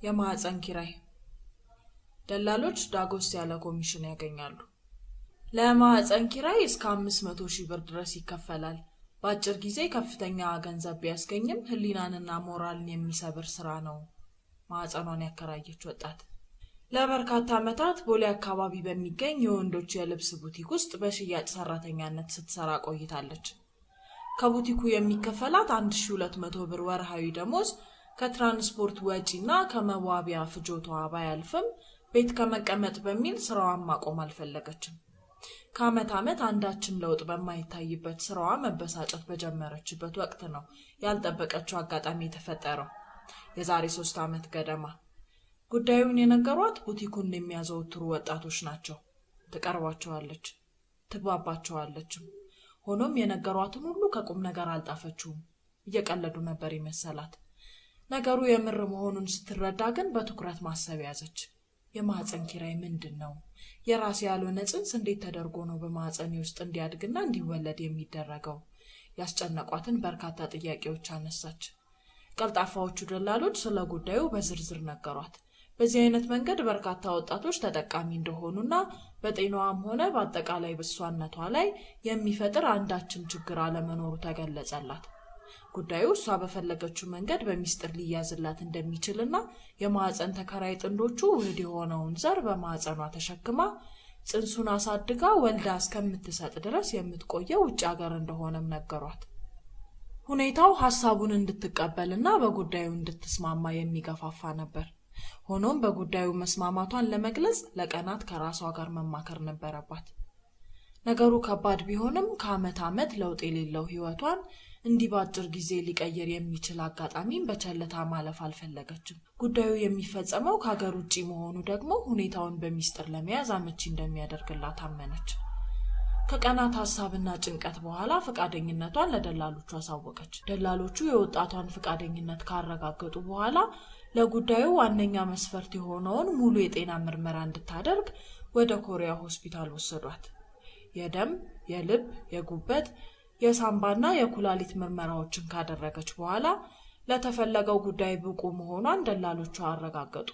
የማህፀን ኪራይ። ደላሎች ዳጎስ ያለ ኮሚሽን ያገኛሉ። ለማህፀን ኪራይ እስከ 500 ሺህ ብር ድረስ ይከፈላል። በአጭር ጊዜ ከፍተኛ ገንዘብ ቢያስገኝም ሕሊናንና ሞራልን የሚሰብር ስራ ነው። ማህፀኗን ያከራየች ወጣት ለበርካታ ዓመታት ቦሌ አካባቢ በሚገኝ የወንዶች የልብስ ቡቲክ ውስጥ በሽያጭ ሰራተኛነት ስትሰራ ቆይታለች። ከቡቲኩ የሚከፈላት 1200 ብር ወርሃዊ ደሞዝ ከትራንስፖርት ወጪና ከመዋቢያ ፍጆታዋ ባያልፍም ቤት ከመቀመጥ በሚል ስራዋን ማቆም አልፈለገችም። ከዓመት ዓመት አንዳችም ለውጥ በማይታይበት ስራዋ መበሳጨት በጀመረችበት ወቅት ነው ያልጠበቀችው አጋጣሚ የተፈጠረው። የዛሬ 3 ዓመት ገደማ ጉዳዩን የነገሯት ቡቲኩን የሚያዘወትሩ ወጣቶች ናቸው። ትቀርባቸዋለች፣ ትግባባቸዋለችም። ሆኖም የነገሯትን ሁሉ ከቁም ነገር አልጣፈችውም። እየቀለዱ ነበር ይመሰላት። ነገሩ የምር መሆኑን ስትረዳ ግን በትኩረት ማሰብ ያዘች። የማህፀን ኪራይ ምንድን ነው? የራሴ ያልሆነ ጽንስ እንዴት ተደርጎ ነው በማህፀኔ ውስጥ እንዲያድግና እንዲወለድ የሚደረገው? ያስጨነቋትን በርካታ ጥያቄዎች አነሳች። ቀልጣፋዎቹ ደላሎች ስለ ጉዳዩ በዝርዝር ነገሯት። በዚህ አይነት መንገድ በርካታ ወጣቶች ተጠቃሚ እንደሆኑና በጤናዋም ሆነ በአጠቃላይ በእሷነቷ ላይ የሚፈጥር አንዳችም ችግር አለመኖሩ ተገለጸላት። ጉዳዩ እሷ በፈለገችው መንገድ በሚስጥር ሊያዝላት እንደሚችልና የማህፀን ተከራይ ጥንዶቹ ውህድ የሆነውን ዘር በማህፀኗ ተሸክማ ጽንሱን አሳድጋ ወልዳ እስከምትሰጥ ድረስ የምትቆየው ውጭ ሀገር እንደሆነም ነገሯት። ሁኔታው ሀሳቡን እንድትቀበልና በጉዳዩ እንድትስማማ የሚገፋፋ ነበር። ሆኖም በጉዳዩ መስማማቷን ለመግለጽ ለቀናት ከራሷ ጋር መማከር ነበረባት። ነገሩ ከባድ ቢሆንም ከዓመት ዓመት ለውጥ የሌለው ሕይወቷን እንዲህ በአጭር ጊዜ ሊቀይር የሚችል አጋጣሚን በቸልታ ማለፍ አልፈለገችም። ጉዳዩ የሚፈጸመው ከሀገር ውጭ መሆኑ ደግሞ ሁኔታውን በሚስጥር ለመያዝ አመቺ እንደሚያደርግላት አመነች። ከቀናት ሀሳብና ጭንቀት በኋላ ፈቃደኝነቷን ለደላሎቹ አሳወቀች። ደላሎቹ የወጣቷን ፈቃደኝነት ካረጋገጡ በኋላ ለጉዳዩ ዋነኛ መስፈርት የሆነውን ሙሉ የጤና ምርመራ እንድታደርግ ወደ ኮሪያ ሆስፒታል ወሰዷት። የደም፣ የልብ፣ የጉበት፣ የሳምባና የኩላሊት ምርመራዎችን ካደረገች በኋላ ለተፈለገው ጉዳይ ብቁ መሆኗን ደላሎቹ አረጋገጡ።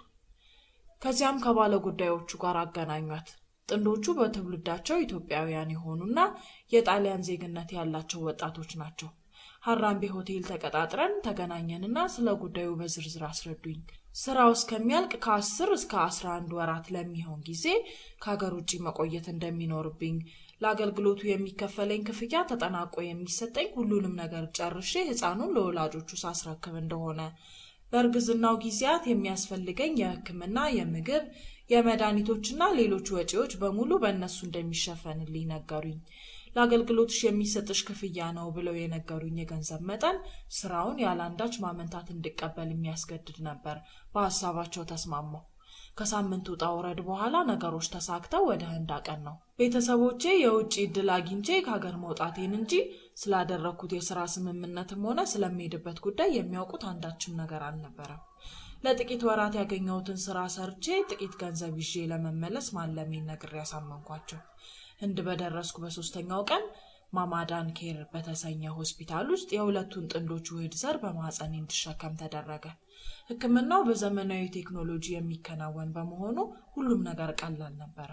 ከዚያም ከባለ ጉዳዮቹ ጋር አገናኟት። ጥንዶቹ በትውልዳቸው ኢትዮጵያውያን የሆኑና የጣሊያን ዜግነት ያላቸው ወጣቶች ናቸው። ሀራምቤ ሆቴል ተቀጣጥረን ተገናኘንና ስለ ጉዳዩ በዝርዝር አስረዱኝ። ስራው እስከሚያልቅ ከ10 እስከ 11 ወራት ለሚሆን ጊዜ ከሀገር ውጭ መቆየት እንደሚኖርብኝ፣ ለአገልግሎቱ የሚከፈለኝ ክፍያ ተጠናቆ የሚሰጠኝ ሁሉንም ነገር ጨርሼ ሕፃኑን ለወላጆቹ ሳስረክብ እንደሆነ፣ በእርግዝናው ጊዜያት የሚያስፈልገኝ የሕክምና፣ የምግብ፣ የመድኃኒቶችና ሌሎች ወጪዎች በሙሉ በእነሱ እንደሚሸፈንልኝ ነገሩኝ። ለአገልግሎትሽ የሚሰጥሽ ክፍያ ነው ብለው የነገሩኝ የገንዘብ መጠን ስራውን ያለአንዳች ማመንታት እንድቀበል የሚያስገድድ ነበር። በሀሳባቸው ተስማማሁ። ከሳምንቱ ውጣ ውረድ በኋላ ነገሮች ተሳክተው ወደ ህንድ አቀናሁ። ቤተሰቦቼ የውጭ እድል አግኝቼ ከሀገር መውጣቴን እንጂ ስላደረግኩት የስራ ስምምነትም ሆነ ስለምሄድበት ጉዳይ የሚያውቁት አንዳችም ነገር አልነበረም። ለጥቂት ወራት ያገኘሁትን ስራ ሰርቼ ጥቂት ገንዘብ ይዤ ለመመለስ ማለሜን ነግሬ ያሳመንኳቸው። ህንድ በደረስኩ በ3ኛው ቀን ማማዳን ኬር በተሰኘ ሆስፒታል ውስጥ የሁለቱን ጥንዶች ውህድ ዘር በማህፀኔ እንድሸከም ተደረገ። ሕክምናው በዘመናዊ ቴክኖሎጂ የሚከናወን በመሆኑ ሁሉም ነገር ቀላል ነበረ።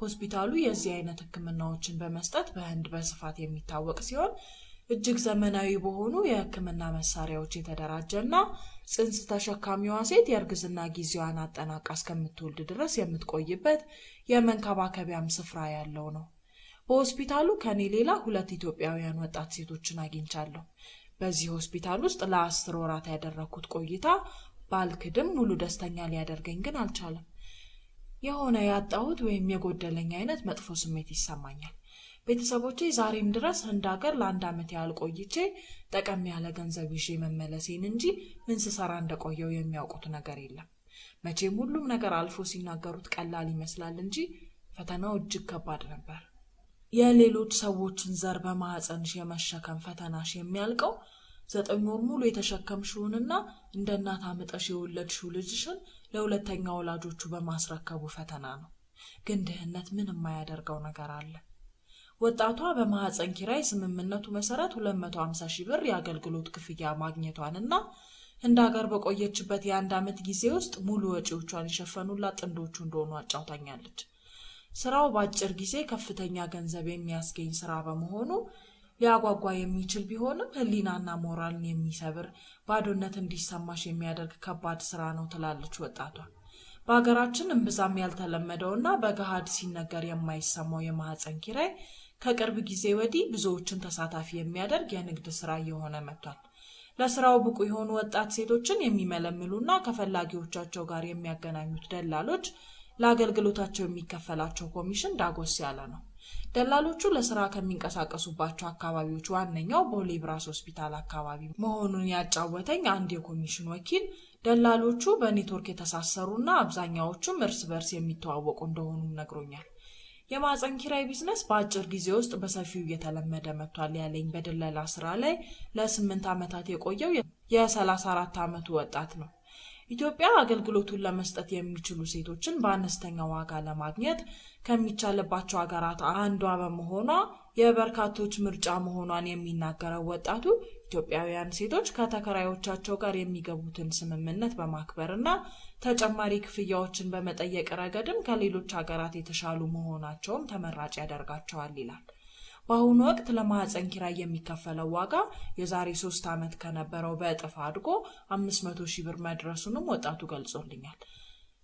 ሆስፒታሉ የዚህ አይነት ሕክምናዎችን በመስጠት በህንድ በስፋት የሚታወቅ ሲሆን እጅግ ዘመናዊ በሆኑ የሕክምና መሳሪያዎች የተደራጀና ጽንስ ተሸካሚዋ ሴት የእርግዝና ጊዜዋን አጠናቃ እስከምትወልድ ድረስ የምትቆይበት የመንከባከቢያም ስፍራ ያለው ነው። በሆስፒታሉ ከኔ ሌላ 2 ኢትዮጵያውያን ወጣት ሴቶችን አግኝቻለሁ። በዚህ ሆስፒታል ውስጥ ለ10 ወራት ያደረኩት ቆይታ ባልክድም ሙሉ ደስተኛ ሊያደርገኝ ግን አልቻለም። የሆነ ያጣሁት ወይም የጎደለኝ አይነት መጥፎ ስሜት ይሰማኛል። ቤተሰቦቼ ዛሬም ድረስ ህንድ ሀገር ለአንድ ዓመት ያህል ቆይቼ ጠቀም ያለ ገንዘብ ይዤ መመለሴን እንጂ ምን ስሰራ እንደቆየው የሚያውቁት ነገር የለም። መቼም ሁሉም ነገር አልፎ ሲናገሩት ቀላል ይመስላል እንጂ ፈተናው እጅግ ከባድ ነበር። የሌሎች ሰዎችን ዘር በማህፀንሽ የመሸከም ፈተናሽ የሚያልቀው 9 ወር ሙሉ የተሸከምሽውንና እንደ እናት አምጠሽ የወለድሽው ልጅሽን ለሁለተኛ ወላጆቹ በማስረከቡ ፈተና ነው። ግን ድህነት ምን የማያደርገው ነገር አለ? ወጣቷ በማህፀን ኪራይ ስምምነቱ መሰረት 250 ሺህ ብር የአገልግሎት ክፍያ ማግኘቷንና ህንድ ሀገር በቆየችበት የ1 ዓመት ጊዜ ውስጥ ሙሉ ወጪዎቿን የሸፈኑላት ጥንዶቹ እንደሆኑ አጫውታኛለች። ስራው በአጭር ጊዜ ከፍተኛ ገንዘብ የሚያስገኝ ስራ በመሆኑ ሊያጓጓ የሚችል ቢሆንም ሕሊናና ሞራልን የሚሰብር፣ ባዶነት እንዲሰማሽ የሚያደርግ ከባድ ስራ ነው ትላለች ወጣቷ። በሀገራችን እምብዛም ያልተለመደውና በገሃድ ሲነገር የማይሰማው የማህፀን ኪራይ ከቅርብ ጊዜ ወዲህ ብዙዎችን ተሳታፊ የሚያደርግ የንግድ ስራ እየሆነ መጥቷል። ለስራው ብቁ የሆኑ ወጣት ሴቶችን የሚመለምሉና ከፈላጊዎቻቸው ጋር የሚያገናኙት ደላሎች ለአገልግሎታቸው የሚከፈላቸው ኮሚሽን ዳጎስ ያለ ነው። ደላሎቹ ለስራ ከሚንቀሳቀሱባቸው አካባቢዎች ዋነኛው ቦሌ ብራስ ሆስፒታል አካባቢ መሆኑን ያጫወተኝ አንድ የኮሚሽን ወኪል ደላሎቹ በኔትወርክ የተሳሰሩና አብዛኛዎቹም እርስ በርስ የሚተዋወቁ እንደሆኑም ነግሮኛል። የማህፀን ኪራይ ቢዝነስ በአጭር ጊዜ ውስጥ በሰፊው እየተለመደ መጥቷል ያለኝ በድለላ ስራ ላይ ለ8 ዓመታት የቆየው የ34 ዓመቱ ወጣት ነው። ኢትዮጵያ አገልግሎቱን ለመስጠት የሚችሉ ሴቶችን በአነስተኛ ዋጋ ለማግኘት ከሚቻልባቸው ሀገራት አንዷ በመሆኗ የበርካቶች ምርጫ መሆኗን የሚናገረው ወጣቱ ኢትዮጵያውያን ሴቶች ከተከራዮቻቸው ጋር የሚገቡትን ስምምነት በማክበርና ተጨማሪ ክፍያዎችን በመጠየቅ ረገድም ከሌሎች ሀገራት የተሻሉ መሆናቸውም ተመራጭ ያደርጋቸዋል ይላል። በአሁኑ ወቅት ለማህፀን ኪራይ የሚከፈለው ዋጋ የዛሬ 3 ዓመት ከነበረው በእጥፍ አድጎ 500,000 ብር መድረሱንም ወጣቱ ገልጾልኛል።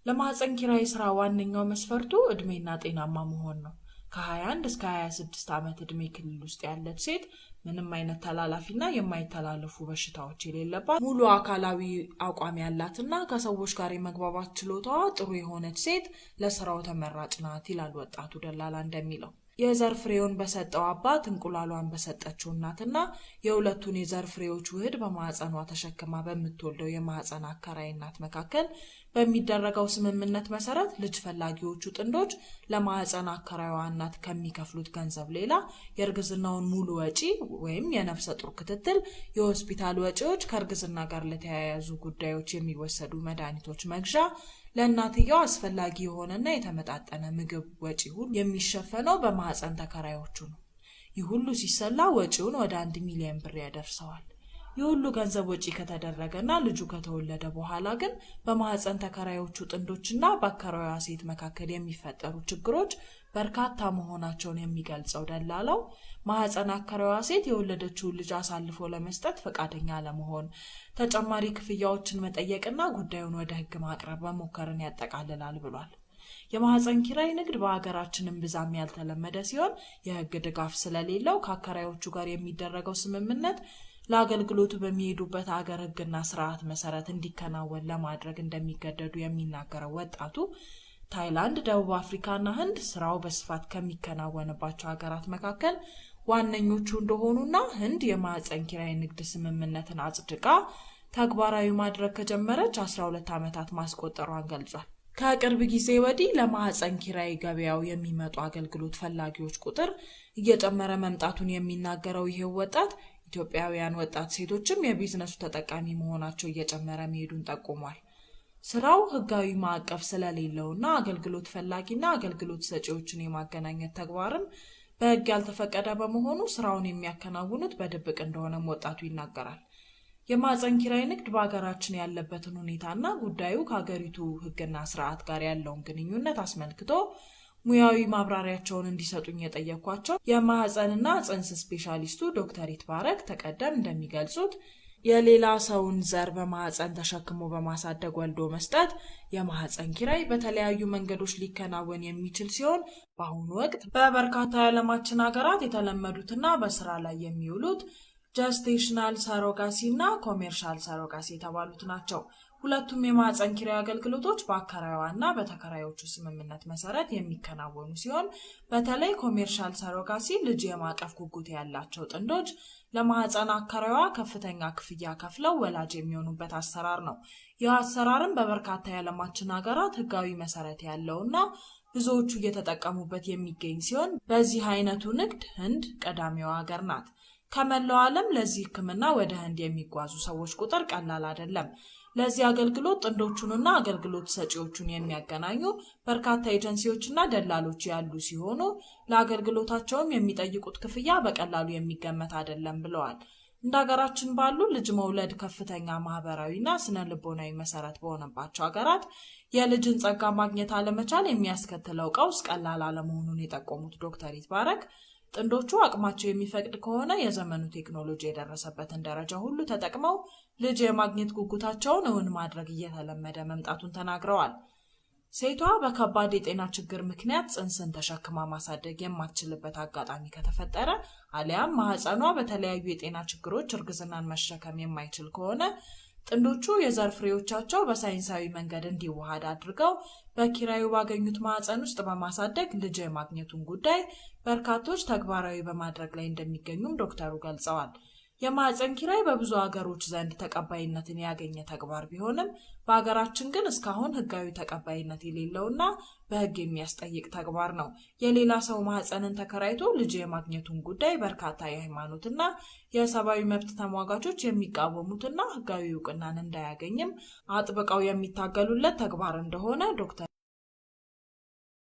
ለማህፀን ኪራይ ስራ ዋነኛው መስፈርቱ እድሜና ጤናማ መሆን ነው። ከ21 እስከ 26 ዓመት ዕድሜ ክልል ውስጥ ያለች ሴት፣ ምንም አይነት ተላላፊና የማይተላለፉ በሽታዎች የሌለባት፣ ሙሉ አካላዊ አቋም ያላትና ከሰዎች ጋር የመግባባት ችሎታዋ ጥሩ የሆነች ሴት ለስራው ተመራጭ ናት ይላል ወጣቱ ደላላ እንደሚለው። የዘር ፍሬውን በሰጠው አባት፣ እንቁላሏን በሰጠችው እናትና የሁለቱን የዘር ፍሬዎች ውህድ በማህፀኗ ተሸክማ በምትወልደው የማህፀን አከራይ እናት መካከል በሚደረገው ስምምነት መሰረት ልጅ ፈላጊዎቹ ጥንዶች ለማህፀን አከራይዋ እናት ከሚከፍሉት ገንዘብ ሌላ የእርግዝናውን ሙሉ ወጪ ወይም የነፍሰ ጡር ክትትል፣ የሆስፒታል ወጪዎች፣ ከእርግዝና ጋር ለተያያዙ ጉዳዮች የሚወሰዱ መድኃኒቶች መግዣ፣ ለእናትየው አስፈላጊ የሆነና የተመጣጠነ ምግብ ወጪ ሁሉ የሚሸፈነው በማህፀን ተከራዮቹ ነው። ይህ ሁሉ ሲሰላ ወጪውን ወደ 1 ሚሊዮን ብር ያደርሰዋል። ይህ ሁሉ ገንዘብ ወጪ ከተደረገና ልጁ ከተወለደ በኋላ ግን በማህፀን ተከራዮቹ ጥንዶችና በአከራይዋ ሴት መካከል የሚፈጠሩ ችግሮች በርካታ መሆናቸውን የሚገልጸው ደላላው ማህፀን አከራይዋ ሴት የወለደችውን ልጅ አሳልፎ ለመስጠት ፈቃደኛ አለመሆን፣ ተጨማሪ ክፍያዎችን መጠየቅና ጉዳዩን ወደ ሕግ ማቅረብ መሞከርን ያጠቃልላል ብሏል። የማህፀን ኪራይ ንግድ በሀገራችን እምብዛም ያልተለመደ ሲሆን የሕግ ድጋፍ ስለሌለው ከአከራዮቹ ጋር የሚደረገው ስምምነት ለአገልግሎቱ በሚሄዱበት አገር ሕግና ስርዓት መሰረት እንዲከናወን ለማድረግ እንደሚገደዱ የሚናገረው ወጣቱ ታይላንድ፣ ደቡብ አፍሪካና ህንድ ስራው በስፋት ከሚከናወንባቸው ሀገራት መካከል ዋነኞቹ እንደሆኑና ህንድ የማህፀን ኪራይ ንግድ ስምምነትን አጽድቃ ተግባራዊ ማድረግ ከጀመረች 12 ዓመታት ማስቆጠሯን ገልጿል። ከቅርብ ጊዜ ወዲህ ለማህፀን ኪራይ ገበያው የሚመጡ አገልግሎት ፈላጊዎች ቁጥር እየጨመረ መምጣቱን የሚናገረው ይሄው ወጣት ኢትዮጵያውያን ወጣት ሴቶችም የቢዝነሱ ተጠቃሚ መሆናቸው እየጨመረ መሄዱን ጠቁሟል። ስራው ህጋዊ ማዕቀፍ ስለሌለውና አገልግሎት ፈላጊና አገልግሎት ሰጪዎችን የማገናኘት ተግባርም በህግ ያልተፈቀደ በመሆኑ ስራውን የሚያከናውኑት በድብቅ እንደሆነም ወጣቱ ይናገራል። የማህፀን ኪራይ ንግድ በሀገራችን ያለበትን ሁኔታና ጉዳዩ ከሀገሪቱ ህግና ስርዓት ጋር ያለውን ግንኙነት አስመልክቶ ሙያዊ ማብራሪያቸውን እንዲሰጡኝ የጠየኳቸው የማህፀንና ጽንስ ስፔሻሊስቱ ዶክተር ይትባረክ ተቀደም እንደሚገልጹት የሌላ ሰውን ዘር በማህፀን ተሸክሞ በማሳደግ ወልዶ መስጠት የማህፀን ኪራይ በተለያዩ መንገዶች ሊከናወን የሚችል ሲሆን በአሁኑ ወቅት በበርካታ የዓለማችን ሀገራት የተለመዱትና በስራ ላይ የሚውሉት gestational surrogacy እና commercial surrogacy የተባሉት ናቸው። ሁለቱም የማህፀን ኪራይ አገልግሎቶች በአከራይዋ እና በተከራዮቹ ስምምነት መሰረት የሚከናወኑ ሲሆን በተለይ commercial surrogacy ልጅ የማቀፍ ጉጉት ያላቸው ጥንዶች ለማህፀን አከራይዋ ከፍተኛ ክፍያ ከፍለው ወላጅ የሚሆኑበት አሰራር ነው። ይህ አሰራርም በበርካታ የዓለማችን ሀገራት ህጋዊ መሰረት ያለውና ብዙዎቹ እየተጠቀሙበት የሚገኝ ሲሆን በዚህ አይነቱ ንግድ ህንድ ቀዳሚዋ ሀገር ናት። ከመላው ዓለም ለዚህ ሕክምና ወደ ህንድ የሚጓዙ ሰዎች ቁጥር ቀላል አይደለም። ለዚህ አገልግሎት ጥንዶቹንና አገልግሎት ሰጪዎቹን የሚያገናኙ በርካታ ኤጀንሲዎችና ደላሎች ያሉ ሲሆኑ ለአገልግሎታቸውም የሚጠይቁት ክፍያ በቀላሉ የሚገመት አይደለም ብለዋል። እንደ ሀገራችን ባሉ ልጅ መውለድ ከፍተኛ ማህበራዊና ስነ ልቦናዊ መሰረት በሆነባቸው ሀገራት የልጅን ጸጋ ማግኘት አለመቻል የሚያስከትለው ቀውስ ቀላል አለመሆኑን የጠቆሙት ዶክተር ይትባረክ ጥንዶቹ አቅማቸው የሚፈቅድ ከሆነ የዘመኑ ቴክኖሎጂ የደረሰበትን ደረጃ ሁሉ ተጠቅመው ልጅ የማግኘት ጉጉታቸውን እውን ማድረግ እየተለመደ መምጣቱን ተናግረዋል። ሴቷ በከባድ የጤና ችግር ምክንያት ጽንስን ተሸክማ ማሳደግ የማትችልበት አጋጣሚ ከተፈጠረ አሊያም ማህፀኗ በተለያዩ የጤና ችግሮች እርግዝናን መሸከም የማይችል ከሆነ ጥንዶቹ የዘር ፍሬዎቻቸው በሳይንሳዊ መንገድ እንዲዋሃድ አድርገው በኪራዩ ባገኙት ማህፀን ውስጥ በማሳደግ ልጅ የማግኘቱን ጉዳይ በርካቶች ተግባራዊ በማድረግ ላይ እንደሚገኙም ዶክተሩ ገልጸዋል። የማህፀን ኪራይ በብዙ ሀገሮች ዘንድ ተቀባይነትን ያገኘ ተግባር ቢሆንም በሀገራችን ግን እስካሁን ሕጋዊ ተቀባይነት የሌለውና በሕግ የሚያስጠይቅ ተግባር ነው። የሌላ ሰው ማህፀንን ተከራይቶ ልጅ የማግኘቱን ጉዳይ በርካታ የሃይማኖትና የሰብአዊ መብት ተሟጋቾች የሚቃወሙትና ሕጋዊ እውቅናን እንዳያገኝም አጥብቀው የሚታገሉለት ተግባር እንደሆነ ዶክተር